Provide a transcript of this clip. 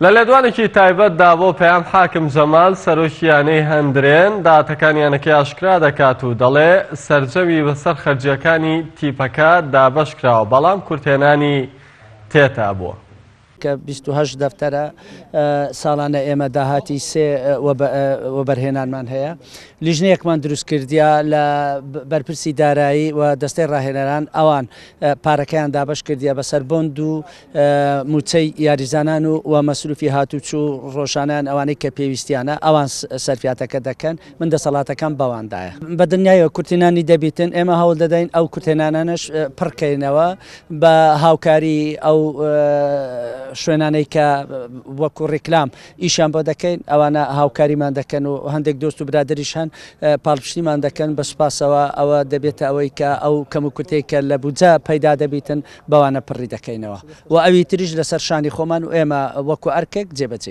لە لێدوانێکی تایبەتدا بۆ پەیام حاکم جەمال سەرۆکی یانەی هەندرێن داهاتەکانی یانەکەی ئاشکرا دەکات و دەڵێ سەرجەمی بەسەر خەرجییەکانی تیپەکە دابەشکراوە بەڵام کورتهێنانی تێتا بووە. کە 28 دەفتەرە ساڵانە ئێمە داهاتی سێ وەبەرهێنانمان هەیە لیژنەیەکمان دروست کردیا لە بەرپرسی دارایی و دەستەی ڕاهێنەران ئەوان پارەکەیان دابەش کردیا بەسەر بۆند و مووچەی یاریزانان و و مەسروفی هاتوچو و ڕۆژانەیان ئەوانەی کە پێویستیانە ئەوان سەرفیاتەکە دەکەن من دەسەڵاتەکەم بەواندایە. بە دڵنیایەوە کورتهێنانی دەبیتن ئێمە هەوڵ دەدەین ئەو کورتهێنانانەش پڕکەینەوە بە هاوکاری ئەو شوێنانەی کە وەکو ڕیکلام ئیشیان بۆ دەکەین ئەوانە هاوکاریمان دەکەن و هەندێک دۆست و برادەریش هەن پاڵپشتیمان دەکەن بە سوپاسەوە ئەوە دەبێتە ئەوەی کە ئەو کەموکورتەی کە لە بودجە پەیدا دەبیتن بەوانە پڕی دەکەینەوە و ئەوی تریش لەسەر شانی خۆمان و ئێمە وەکو ئەرکێک جێبەجێی.